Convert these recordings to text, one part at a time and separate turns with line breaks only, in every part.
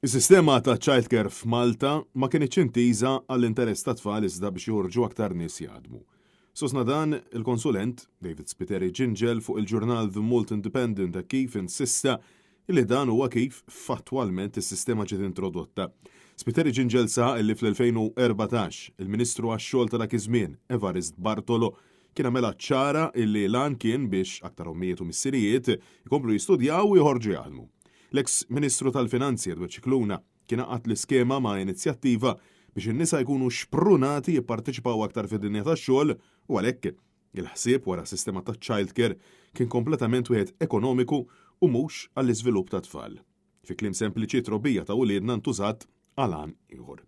Is-sistema ta' childcare f'Malta ma kinitx intiża għall-interess tat-tfal iżda biex joħorġu aktar nies jaħdmu. Sostna dan il-konsulent David Spiteri Gingell fuq il-ġurnal The Malta Independent hekk kif insista li dan huwa kif fattwalment is-sistema ġiet introdotta. Spiteri Gingell saħaq li fl-2014 il-Ministru għax-Xogħol ta' dak iż-żmien, Evarist Bartolo, kien għamilha ċara illi l-għan kien biex aktar ommijiet u missirijiet ikomplu jistudjaw u joħorġu jaħdmu. L-eks Ministru tal-Finanzi Edward Scicluna kien għaqqad l-iskema ma' inizjattiva biex in-nisa jkunu xprunati jipparteċipaw aktar fid-dinja tax-xogħol u għalhekk il-ħsieb wara s-sistema taċ-childcare kien kompletament wieħed ekonomiku u mhux għall-iżvilupp tat-tfal. Fi kliem sempliċi t-trobbija ta' uliedna ntużat għal għan ieħor.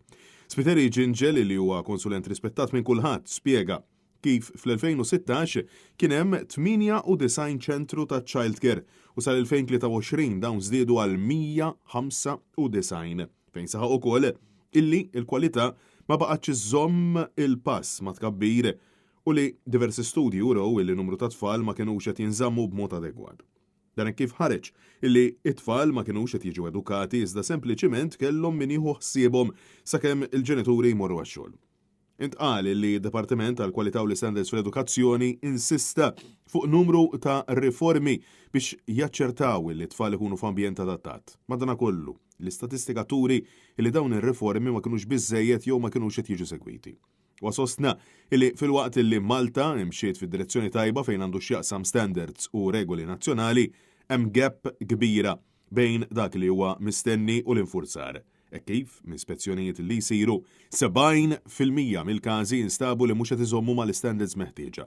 Spiteri Gingell li huwa konsulent rispettat minn kulħadd spjega kif fl-2016 kien hemm 98 ċentru ta' childcare u sal-2023 dawn żdiedu għal 195 fejn saħaq ukoll illi l-kwalità ma baqgħetx iżżomm il-pass ma' tkabbir u li diversi studji urew illi numru ta' tfal ma kinux qed jinżammu b'mod adegwat. Dan hekk kif ħareġ illi t-tfal ma kinux qed jiġu edukati iżda sempliċiment kellhom min jieħu ħsiebhom sakemm il-ġenituri jmorru għax-xogħol. Intqal illi d-Dipartiment għall-Kwalità u l-Istandards fl-Edukazzjoni insista fuq numru ta' riformi biex jaċċertaw illi t-tfal ikunu f'ambjent adattat. Madanakollu, l-istatistika turi illi dawn ir-riformi ma kinux biżżejjed jew ma kinux qed jiġu segwiti. Huwa sostna li filwaqt li Malta imxiet fid-direzzjoni tajba fejn għandu x'jaqsam standards u regoli nazzjonali, hemm gap kbira bejn dak li huwa mistenni u l-infurzar. Hekk kif, minn spezzjonijiet li jsiru, 70% mill-każi jinstabu li mhux qed iżommu mal-istandards meħtieġa.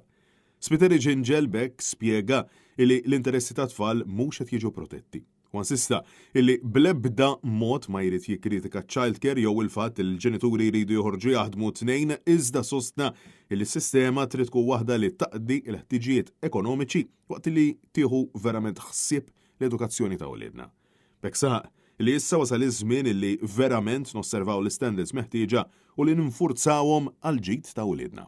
Spiteri Gingell b'hekk spjega li l-interessi tat-tfal mhux qed jiġu protetti. Huwa insista illi bl-ebda mod ma jrid jikkritika ċ-childcare jew il-fatt li l-ġenituri jridu joħorġu jaħdmu t-tnejn iżda sostna illi s-sistema trid tkun waħda li taqdi l-ħtiġijiet ekonomiċi waqt li tieħu verament ħsieb l-edukazzjoni ta' uliedna. B'hekk saħaq li issa wasal iż-żmien illi verament nosservaw l-istandards meħtieġa u li ninfurzawhom għall-ġid ta' uliedna.